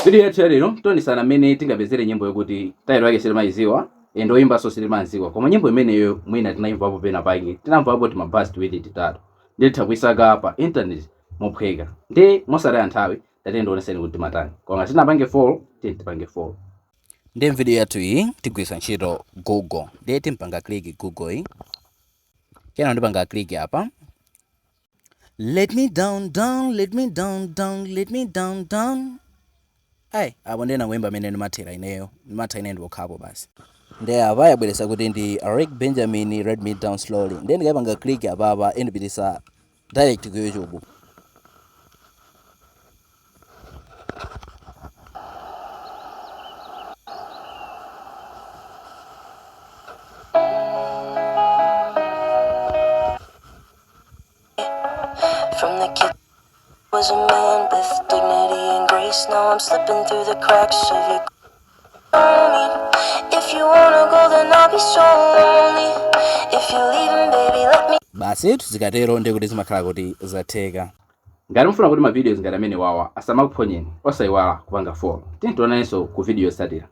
Video yathu ya lero tionesana mmene tingapezere nyimbo yokuti title yake sitimayiziwa and oyimbanso sitimaziwa, koma nyimbo imeneyo mwina tinayimvapo pena pake, tinamvapo tima bars tiwiri titatu, ndiye titha kuisaka pa internet mophweka. Ndi mosataya nthawi, tatiyeni ndioneseni kuti timatani. Koma sitinapange follow, tiye tipange follow. Ndi video yathu iyi tigwiritsa ntchito Google. Ndiye timpanga click Google iyi, kenako ndipanga click apa, "Let me down, down, let me down, down, let me down, down." Ayi, apo ndiye nangoyimba amene ndimathera ineyo, ndimatha ine ndipokhapo basi. Ndiye apa yabweresa kuti ndi Rick Benjamin, "Let Me Down Slowly". Ndiye ndikayipanga click apapa, indipitisa direct ku YouTube. From the kid was a man with dignity and grace. Now I'm slipping through the cracks of your me. If you wanna go, then I'll be so lonely. If you're leaving, baby, let me. Basi, zikatero ndiye kuti zimakhala kuti zatheka. Ngati mufuna kuti ma videos ngati amene wawa asamakuphonyeni, osayiwala kupanga follow. Tiye tionanenso ku video yotsatira.